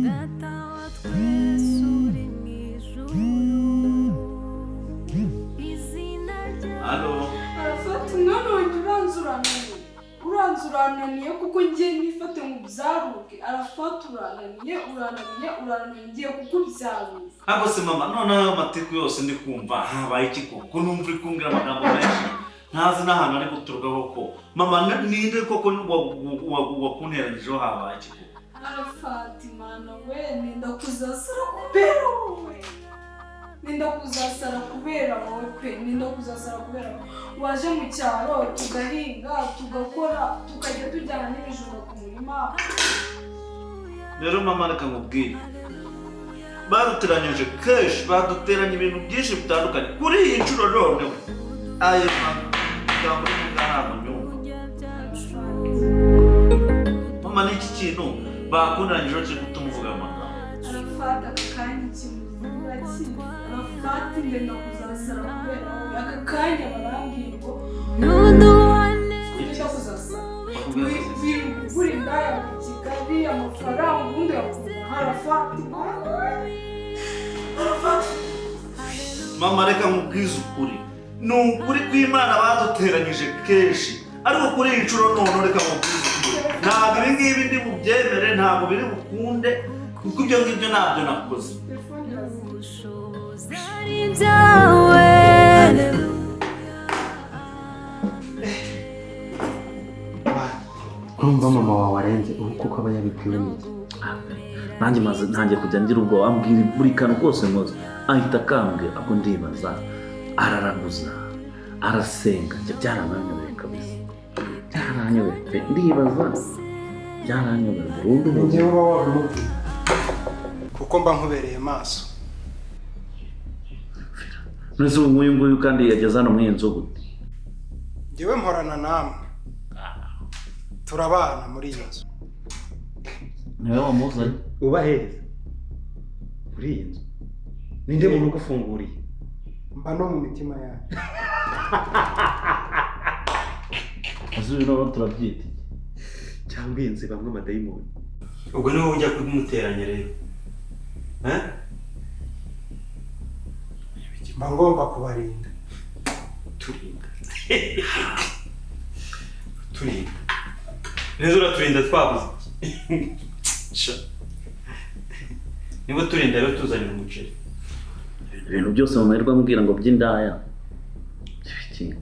Data wa twese uri mu ijuru, izina ryawe. Halo. Arafata umwana wanjye, uranze urananiye, uranze urananiye, kuko ngiye nifate ngo ubyaruke. Arafata, urananiye, urananiye, urananiye, ngiye kukubyarura. Ntabwo se mama, noneho amatiku yose ndi kumva, habaye iki koko? Numva uri kumbwira amagambo menshi ntazi n'ahantu ari guturuka koko. Mama, ninde koko wakunteranyijeho? Habaye iki koko? Arafata, Imana we, nenda kuzasara kubera wowe, nenda kuzasara kubera wowe pe, nenda kuzasara kubera wowe. Waje mu cyaro tugahinga, tugakora, tukajya tujyana n'ibijumba ku murima. Rero mama, reka nkubwire, baduteranyije kenshi, baduteranya ibintu byinshi bitandukanye. Kuri iyi nshuro noneho ayo magambo uri kuvuga ntabwo nyumva. Mama, ni iki kintu bakunteranyijeho kiri gutuma uvuga ayo magambo? Arafata, aka kanya ikintu urakizi. Arafata, ndenda kuzasara kubera wowe. Aka kanya barambwiye ngo Ntuduhane. ndenda kuzasara. Bakubwira ko Ugura indaya mu Kigali, amafaranga ubundi yakubona. Arafata, Arafata. Mama, reka nkubwize ukuri, ni ukuri kw'Imana, baduteranyije kenshi, ariko kuri iyi nshuro noneho reka nkubwize ukuri, ntabwo ibi ngibi ndi bubyemere, ntabwo biri bukunde, kuko ibyo ngibyo ntabyo nakoze. Telefone irazima. Ubushobozi ari ibyawe. Urumva mama wawe arenze ubu kuko aba yabibwiwe n'iki? Nanjye maze ntangiye kujya ngira ubwoba. Ambwira buri kantu kose nkoze, ahita akambwira. Ahubwo ndibaza, araraguza, arasenga? Njye byarananyobeye kabisa, byaranyobeye pe. Ndibaza, byaranyobeye burundu. Ni njyewe uba wabimubwiye kuko mba nkubereye maso. None ubu nguyu nguyu kandi yageze hano muri iyi nzu gute? Njyewe mporana namwe, turabana muri iyi nzu. Niwe wamuzanye? Ubahereza muri iyi nzu? Ninde muntu ugufunguriye? Mba no mu mitima yanyu. Ese uyu noneho turabyita iki? Cyangwa iyi nzu ibamwe amadayimoni? Ubwo niwe ujya kumuteranya rero? Eh? Mba ngomba kubarinda. Turinda, turinda neza, uraturinda twabuze iki? Sha. Niba turinda rero, tuzanira umuceri. Ibintu byose mu mahirwe ambwira ngo by'indaya by'ibiki?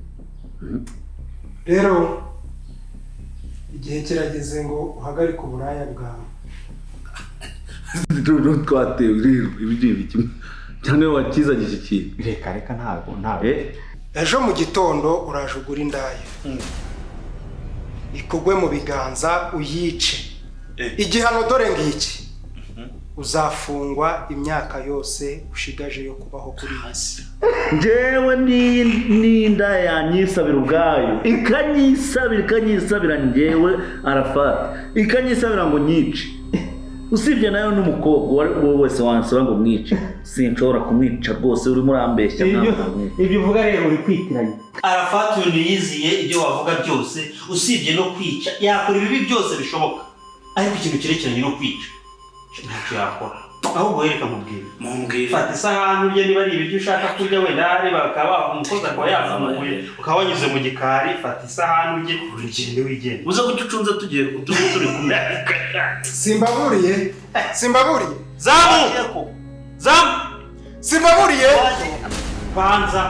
Rero igihe kirageze ngo uhagarike uburaya bwawe. Twatewe rero, ibi ni ibiki? Cyane wakizanye iki kintu? Reka reka, ntabwo ntabwo. Eh. Ejo mu gitondo uraje ugura indaya, ikugwe mu biganza, uyice. Igihano dore ngiki: uzafungwa imyaka yose ushigaje yo kubaho kuri iyi si. Njyewe n'inda yanyisabira ubwayo, ikanyisabira, ikanyisabira, njyewe Arafata, ikanyisabira ngo nyice, usibye nayo n'umukobwa uwo ari we wese wansaba ngo mwice, sinshobora kumwica rwose. Urimo urambeshya. Ibyo Ntabwo namwica. Ibyo uvuga rero uri kwitiranya. Arafati niyiziye, ibyo wavuga byose usibye no kwica, yakora ibibi byose bishoboka, ariko ikintu cyerekeranye no kwica ntacyo yakora. Ahubwo reka nkubwire. Mumbwire. Fata isahani urye, niba ari ibiryo ushaka kurya, wenda hari bakaba umukozi akaba yafunguye, ukaba wanyuze mu gikari. Fata isahani urye, ugende wigende. Uza kuki ucunze tugiye turi turi kumwe? Simbaburiye, simbaburiye. Zamu, zamu. Simbaburiye. Banza.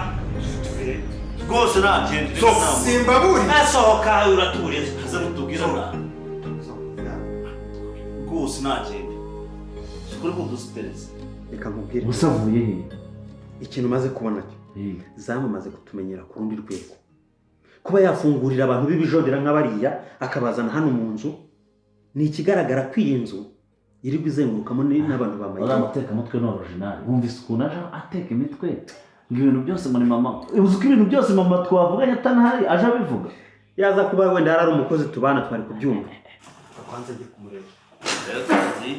Rwose nta kintu. Simbaburiye. Nasohoka, uraturiza. Aze mutubwire na rwose nta kintu kuri kudusupereza. Reka nkubwire. Gusa avuye he? Ikintu umaze kubona cyo, zamamaze kutumenyera ku rundi rwego. Kuba yafungurira abantu b'ibijondera nk'abariya akabazana hano mu nzu, ni ikigaragara ko iyi nzu yirirwa izengurukamo n'abantu Uriya bamaye. Mutekamutwe ni original. Wumvise ukuntu aje ateka imitwe ngo ibintu byose ngo ni mama? Uzi ko ibintu byose mama twavuganye atanahari aje abivuga? Yaza kuba wenda yari ari umukozi tubana, twari kubyumva. Kwanza njye kumureba. Rero tuzi.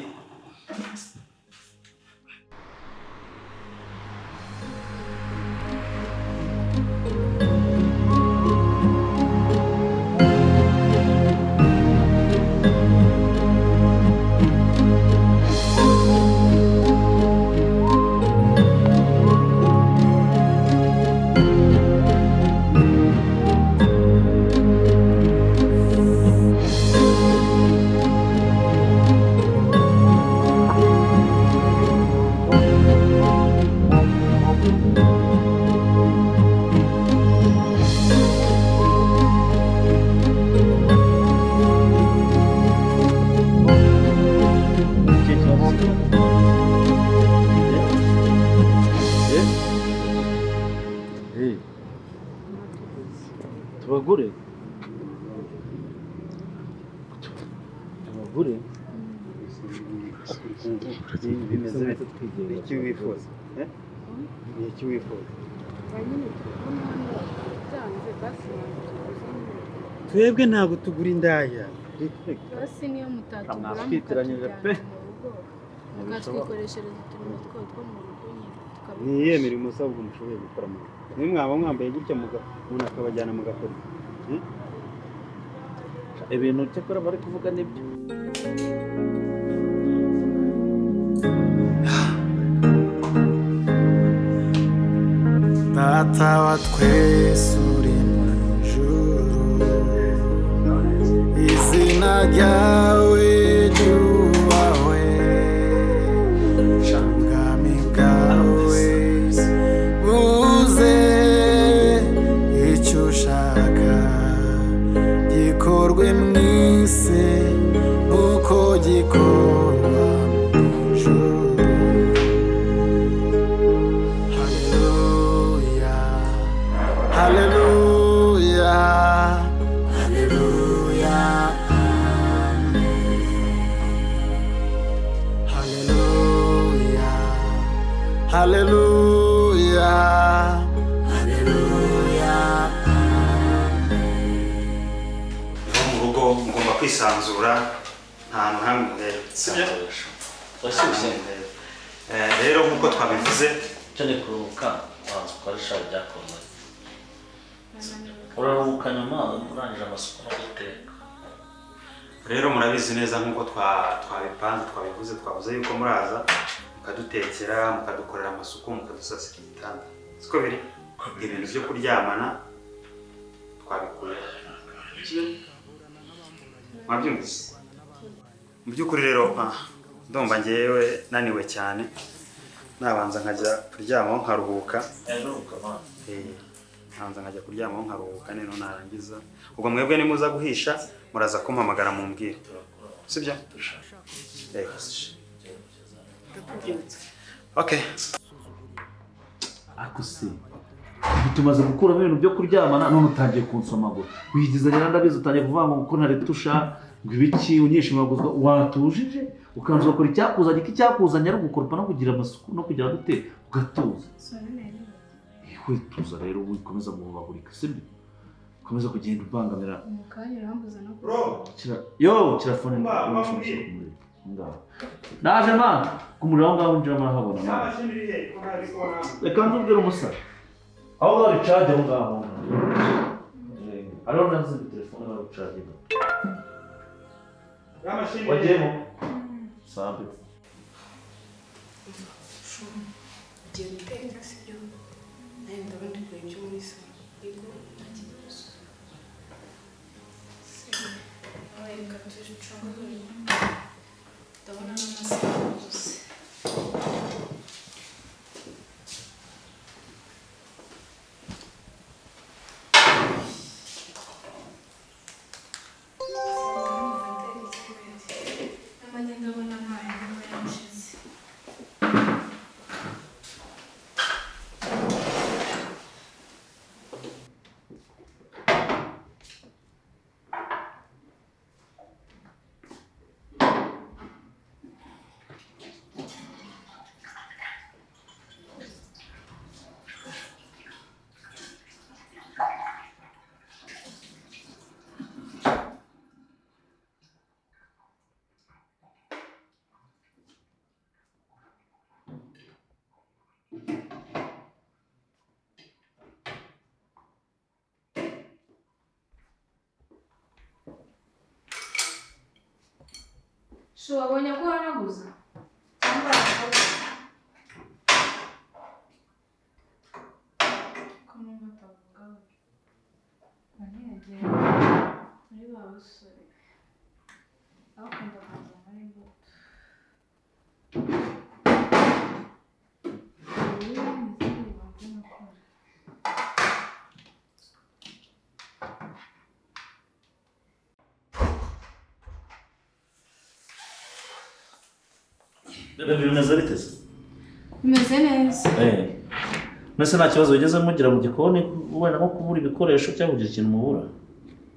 Tubagure? Tubagure? Bimeze bite? Iki wifuza? Ni iki wifuza? Twebwe ntabwo tugura indaya. Basi niyo mutatugura Mwatwitiranyije pe. Mukatwikoreshereza uturimo two mu rugo nyine. Ni iyihe mirimo usabwa mushoboye gukora mu rugo? Mwe mwaba mwambaye gutya umuntu akabajyana mugakora. Ibintu cyakora bari kuvuga nibyo. Data wa twese uri mu ijuru, izina ryawe ryubahwe, ubwami bwawe buze, icyo ushaka gikorwe mu isi nk'uko gikorwa mu ijuru. Hallelujah, hallelujah, amen. Hallelujah, hallelujah, hallelujah, amen. Niho mu rugo mugomba kwisanzura, nta hantu hamwe muhera. Sibyo? Washyushye. Rero nkuko twabivuze cyane kuruhuka wanze ukoresha ibyakomeye. Uraruhuka nyuma urangije amasuku no guteka. Rero murabizi neza nkuko twabipanze, twabivuze, twavuze yuko muraza mukadutekera, mukadukorera amasuku, mukadusasira igitanda. Siko biri? Ibintu byo kuryamana twabikuye. Mwabyumvise? Mu by'ukuri rero ndumva ngewe naniwe cyane, nabanza nkajya kuryamaho nkaruhuka. Nkanza nkajya kuryamaho nkaruhuka, nino narangiza ubwo mwebwe nimuza guhisha muraza kumpamagara mumbwire. Sibyo? Okay. Ako se tumaze gukuramo ibintu byo kuryamana none utangiye kunsomagura. Wigize nyina ndabizi, utangiye kuvuga ngo ko ntaretusha ngo ibiki unyishimaguzwa. Watujije ukanza ugakora icyakuzanye, ko icyakuzanye ari ugukoropa no kugira amasuku no kugira gute ugatuza. Tuza rero ukomeza guhubagurika, sibyo? Ukomeza kugenda ubangamira. Yo telefone ngaho. Naje man, kumurira aho ngaho njira murahabona. Reka nzubwire umusare. Aho ngaho recharge aho ngaho. Hariho nanze telefone bari charge. Wagiyemo? Sambe. Ugiye guteka sibyo? Nawe ndabona ndi kureba ibyo muri salo. Yego, nta kibazo. Reka tucunge. Ndabona n'amasaha yose. Ndabona ntayo yanshize. Shu, wabonye ko uhanaguza cyangwa ko numva atavuga we ntiyagiye muri ba basore bakunda kuzana imbuto. Bimeze bite se? Bimeze neza. Mbese nta kibazo wigeze mugira mu gikoni wenda nko kubura ibikoresho cyangwa kugira ikintu mubura?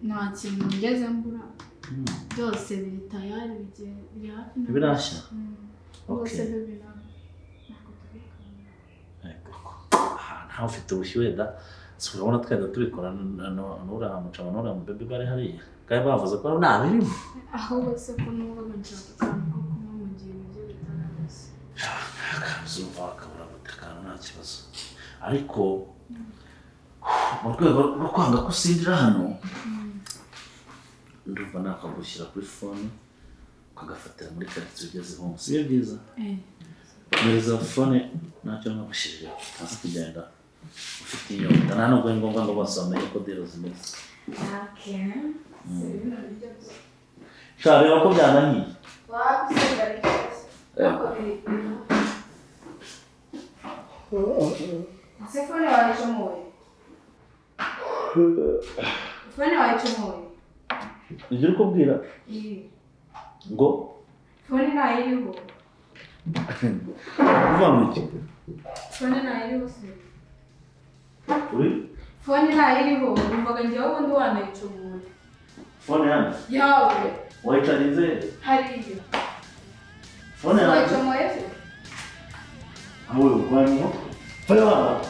Nta kintu ngeze mbura. Byose biri tayari, biri hafi na Ntibirashya? Rwose Okay. bibira. Ntabwo tubikora. Ntawe ufite ubushyuhe da. Si urabona twenda tubikora n'uriya mucamo n'uriya mubebe bari hariya. Kandi bavuze ko nta birimo. Ahubwo se ko numvaga nshaka akantu ko kunywa mu gihe ibiryo bitarashya. Uzumva wakabura gute akantu nta kibazo. Ariko mu rwego rwo kwanga ko usindira hano, ndumva nakagushyira kuri fone ukagafatira muri karitsiye ugezeho. Si byo byiza? Mpereza fone ntacyo nagushyirira utaza kugenda ufite inyota. Nta nubwo ari ngombwa ngo bose bamenye ko dero zimeze. Sha reba ko byananiye. Ese fone wayicomoye? Fone wayicomoye? Ibyo uri kubwira ngo Fone ntayiriho. Kuvuga ngo iki? Fone ntayiriho se. Uri? Fone ntayiriho, numvaga njyewe ubundi wanayicomoye. Fone yanjye? Yawe. Wayicarinze? Hariya. Fone yanjye? Wayicomoye se? Wowe urwaye mu mutwe? Fone wanjye?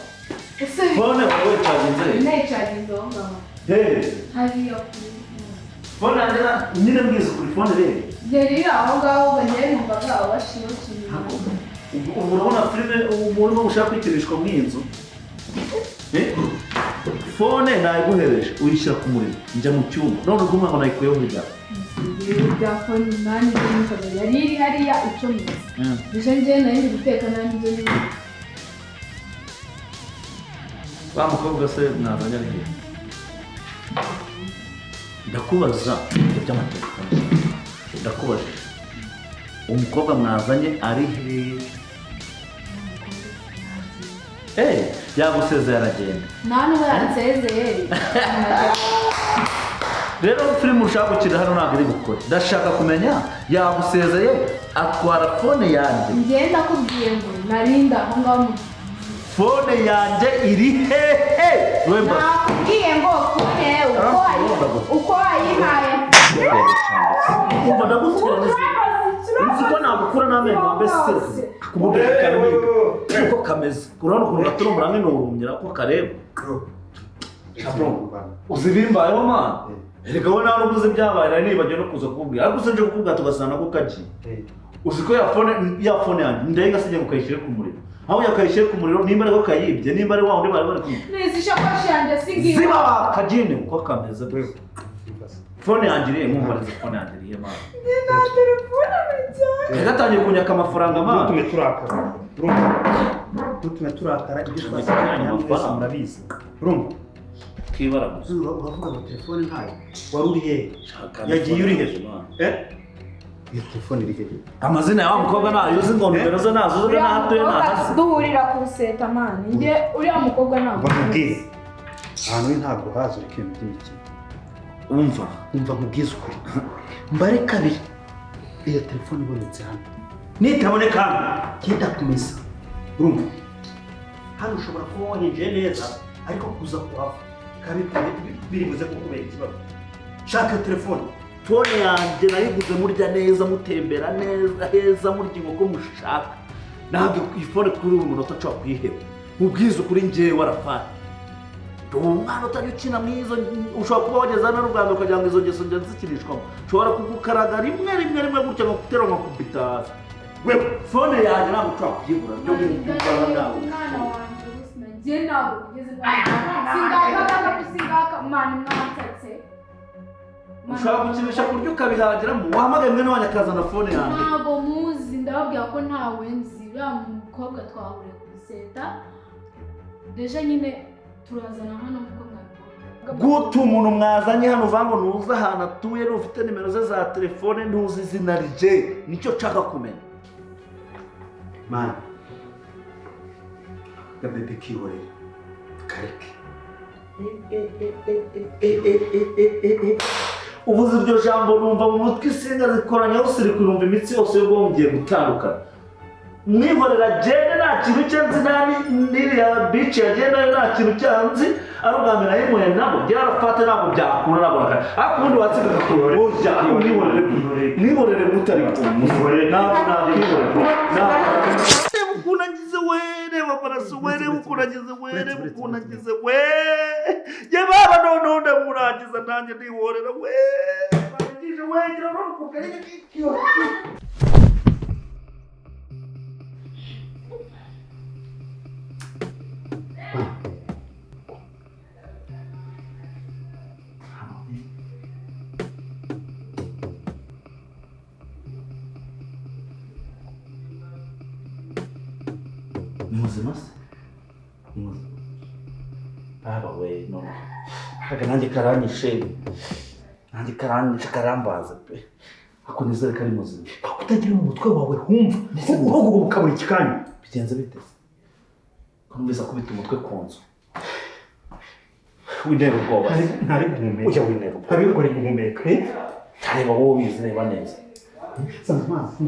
Ese Fone wayicarinze? Nayicarinze aho ngaho. Hey. Hariya kuri. Fone yanjye nyine mbwiza kuri fone rero. Yari iri aho ngaho ubwo njyewe numvaga washiyeho ikintu. Ubu urabona filime ubu urimo gushaka kwikinishwa muri iyi nzu. Fone nayiguhereje uyishyira ku muriro njya mu cyumba none ubwo umwana nayikuyeho muri bya. Bya fone nanjye numvaga yari iri hariya icometse. Gusa njyewe nari ndi guteka nanjye ibyo nyine. Wa mukobwa se mwazanye ari hehe? Ndakubaza ibyo by'amatelefone. Ndakubajije. Umukobwa mwazanye ari hehe? Yagusezeye aragenda. Nta n'ubwo yansezeye. Rero filime ushaka gukina hano ntabwo iri bukore. Ndashaka kumenya yagusezeye atwara fone yanjye. Njye ndakubwiye ngo narinda aho ngaho mu Fone yanjye iri hehe? Nakubwiye ngo fone uko wayihaye. Umva ndagutwara. Uzi ko nagukura n'amenyo wambaye se kubuga kameze uko kameze. Urabona ukuntu gaturumbura nk'inurumira ko kareba. Uzi bimbayeho man. Erega wowe nawe ubuze byabaye nari nibagiwe no kuza kukubwira. Ariko usenje kukubwira tugasana ko kagiye. Uzi ko ya fone yanjye ndayiga sinjye ngo kayishyire ku muriro. Aho yakayishyire ku muriro nimba ariko kayibye nimba ari wa wundi bari bari kumwe. Nezi ishakoshi yanjye singiye. Ziba kagine uko kameze. Fone yanjye irihe? Mwumvarize fone yanjye irihe man. Nta telefone najyanye. Yagatangiye kunyaka amafaranga man. Ntutume turakara. Ntutume turakara ibyo twasanganye hano mwese murabizi. Urumva? Kibara gusa. Uravuga ngo telefone ntayo. Wari uri hehe? Yagiye uri hehe? Iyo telefone iri hehe? Amazina ya wa mukobwa ntayo uzi ngo nimero ze ntazo uzi n'aho atuye ntahazi. Duhurira ku ruseta man. Njye uriya mukobwa ntabwo. Nkubwire. Ahantu uri ntabwo hazi ureka ibintu by'imikino. Umva. Umva nkubwize ukuri. Mbare kabiri. Iyo telefone ibonetse hano. Nitaboneka hano, genda kumesa. Urumva? Hano ushobora kuba wahinjiye neza ariko kuza kuhava biri buze kukubera ikibazo. Shaka telefone. Fone yanjye nayiguze murya neza mutembera neza heza murya inkoko mushaka. Ntabwo iyi fone kuri uyu munota nshobora kuyiheba. Mubwize ukuri njyewe Arafati. Umwana utajya ukina mwizo ushobora kuba wageze hano n'u Rwanda ukagira ngo izo ngeso njya zikinishwamo. Ushobora kugukaraga rimwe rimwe rimwe gutya nkagutera nkakubita hasi. Wewe fone yanjye ntabwo ushobora kuyibura. Byo ngubwo nawe. Umwana wanjye ubuzima njye ntabwo nigeze mbona. Singaka mwana mwansatse. Ushobora gukinisha kurya ukabihagiramo. Wahamagaye mwene wanjye akazana fone yanjye. Ntabwo muzi ndababwira ko ntawe nzi. Uriya mukobwa twahuriye ku iseta. Deja nyine turazana hano kuko mwabibona. Guta umuntu mwazanye hano uvuga ngo ntuzi ahantu atuye ntufite nimero ze za telefone ntuzi izina rye nicyo nshaka kumenya. Mani gabebe kihorere kareke. Ubuze iryo jambo numva mu mutwe insinga zikoranyaho siri kurumva imitsi yose y'ubwonko ngiye gutandukana. Mwihorera agende, nta kintu cye nzi, nta n'iriya bici yagendayo nta kintu cyanzi, ari ubwa mbere nayimuye nabo byarafata, ntabwo byakura, ntabwo nakara. Ariko ubundi watsinda agakurura. Oya, mwihorere, mwihorere mutari kumwe, ntabwo nakwihorera, ntabwo. Reba ukuntu agize we, reba amaraso we, reba ukuntu agize we, reba ukuntu agize we, ye baba, noneho ndamurangiza nanjye ndihorera we, barangije we, ngira ngo ni muzima se? Ni muzima baba we? None haga nanjye karanyishe, nanjye karanyishe, karambaza pe, ako nizere ko ari muzima. Paka utagira mu mutwe wawe humva uhuguka buri kanya. Bigenze bite se? Ko numvise akubita umutwe ku nzu, wintera ubwoba. Ntari guhumeka. Ujya wintera ubwoba. Ntabikore guhumeka. Ntareba wowe ubizi, reba neza. Zana amazi.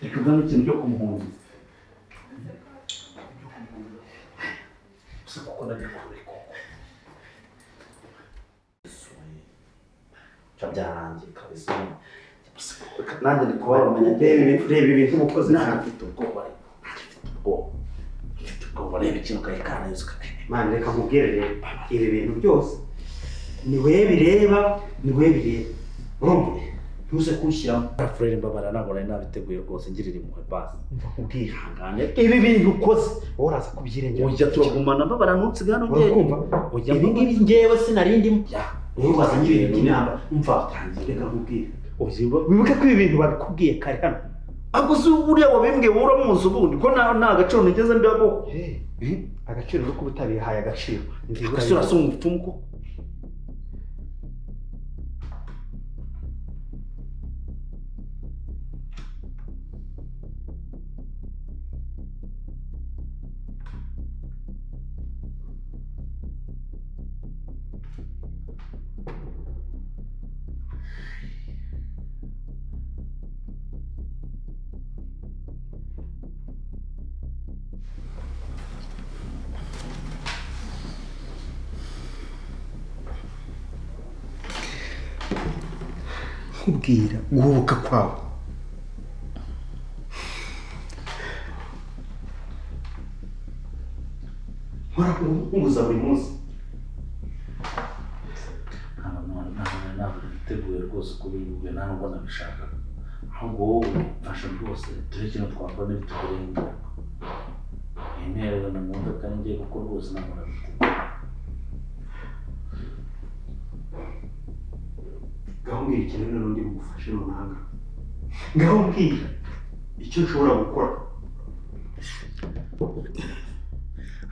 Reka uzane ikintu cyo kumuhungiza gusa, kuko ndabikure koko ca byarangiye kabisa. Nanjye ndi kubabara. Reba ibintu ubukozi. Nanjye mfite ubwoba, ariko nanjye mfite ubwoba, mfite ubwoba. Reba ikintu kayikana yose. Mani, reka nkubwire rero, ibi bintu byose ni wowe bireba, ni wowe bireba, urumva? Ntuze kunshyiramo. Furere, mbabara, ntabwo nari nabiteguye rwose, ngirira impuhwe basi. Umva nkubwire, ihangane. Ibi bintu ukoze wowe uraza kubyirengera. Ujya turagumana, mbabara, ntutsige hano njyewe. Urakumva? Ujya ibi ngibi ngewe sinari ndimo. Ya. Wowe wazanye ibintu by'intambara. Umva, reka nkubwire, wibuke ko ibi bintu babikubwiye kare hano. Ahubwo se uriya wabimbwiye wowe uramuzi ubundi? Ko nta gaciro nigeze mbiha koko. Agaciro uri kuba utabihaye agaciro. Ese urasoma umupfumu koko? Nkubwira guhubuka kwawe. Nkora nkunguza buri munsi. Ntabwo niteguye rwose kubivuga, nta nubwo nabishakaga. Ahubwo wowe mfasha rwose turebe ikintu twakora n'ibitugureho ingaruka. Intererano mu modoka ngiye kuko rwose ntabwo nabiteguye. Ngaho mbwira ikintu noneho ndi bugufashe nonaha. Ngaho mbwira icyo nshobora gukora.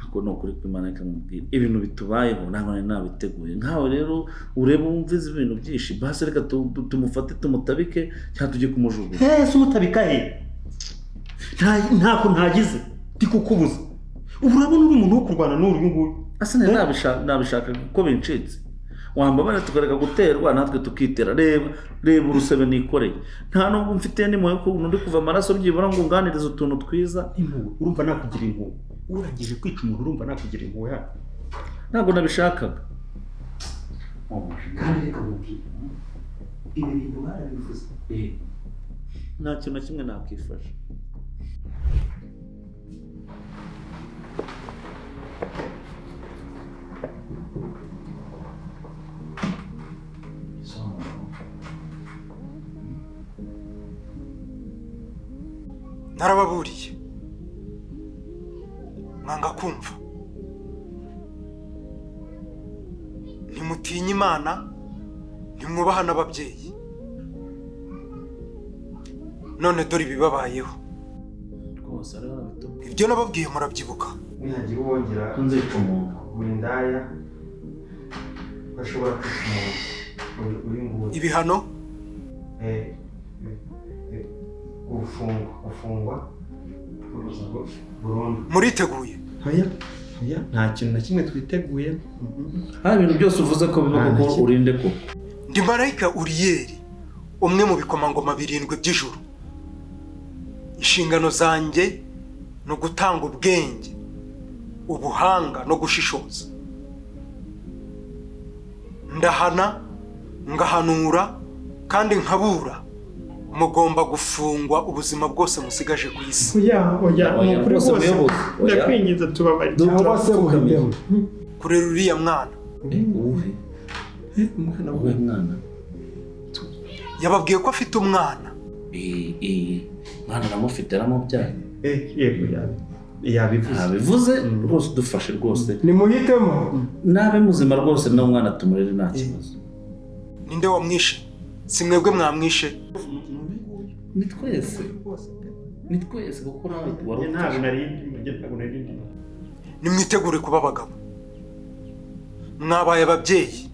Ako ni ukuri kw'Imana, reka nkubwire ibintu bitubayeho ntabwo nari nabiteguye. Nkawe rero urebe wumvize ibintu byinshi, basi reka tumufate tumutabike cyangwa tujye kumujugunya. Ese umutabika he? Ntako ntagize ndi kukubuza. Ubu urabona uri umuntu wo kurwana n'uyu nguyu. Asa nari nabishaka kuko bincitse. Wambabara tukareka guterwa natwe tukitera. Reba, reba urusebe nikoreye, nta nubwo mfite n'impuhwe ko undi kuva amaraso byibura ngo unganirize utuntu twiza. Impuhwe urumva nakugira impuhwe? Urangije kwica umuntu urumva nakugira impuhwe hano? Ntabwo nabishakaga. Kandi reka nkubwire, ibi bintu barabivuze. Nta kintu na kimwe nakwifasha. Narababuriye mwanga kumva, ntimutinya Imana, ntimwubaha n'ababyeyi, none dore ibibabayeho. Rwose ariho arabitubwira. Ibyo nababwiye murabyibuka. Nihagira uwongera Nzica umuntu. kugura indaya, bashobora kwica umuntu uyu nguyu. Ibihano Gufungwa burundu. Muriteguye? Oya, oya, nta kintu na kimwe twiteguye. Hari ibintu byose uvuze ko biba koko, urinde koko. Ndi marayika Uriyeli, umwe mu bikomangoma 7 by'ijuru. Inshingano zanjye ni ugutanga ubwenge, ubuhanga no gushishoza. Ndahana, ngahanura kandi nkabura. Mugomba gufungwa ubuzima bwose musigaje ku isi. Oya, oya, Oya, ni ukuri rwose rwose, muyobozi, oya. ndakwinginze, tubabarire. Cyangwa se muhitemo. Kurera uriya mwana. Uwuhe? Umwana. Uwuhe mwana? Yababwiye ko afite umwana. Mwana aramufite, aramubyaye. Yego, yabivuze. Ntabivuze rwose, udufashe rwose. Nimuhitemo. Nabe muzima rwose, n'umwana tumurere, nta kibazo. Ninde wamwishe? Si mwebwe mwamwishe? Ni twese, ni twese, kuko nawe wari Ntabwo nari njye, ntabwo nari ndimo. Nimwitegure kuba abagabo. Mwabaye ababyeyi.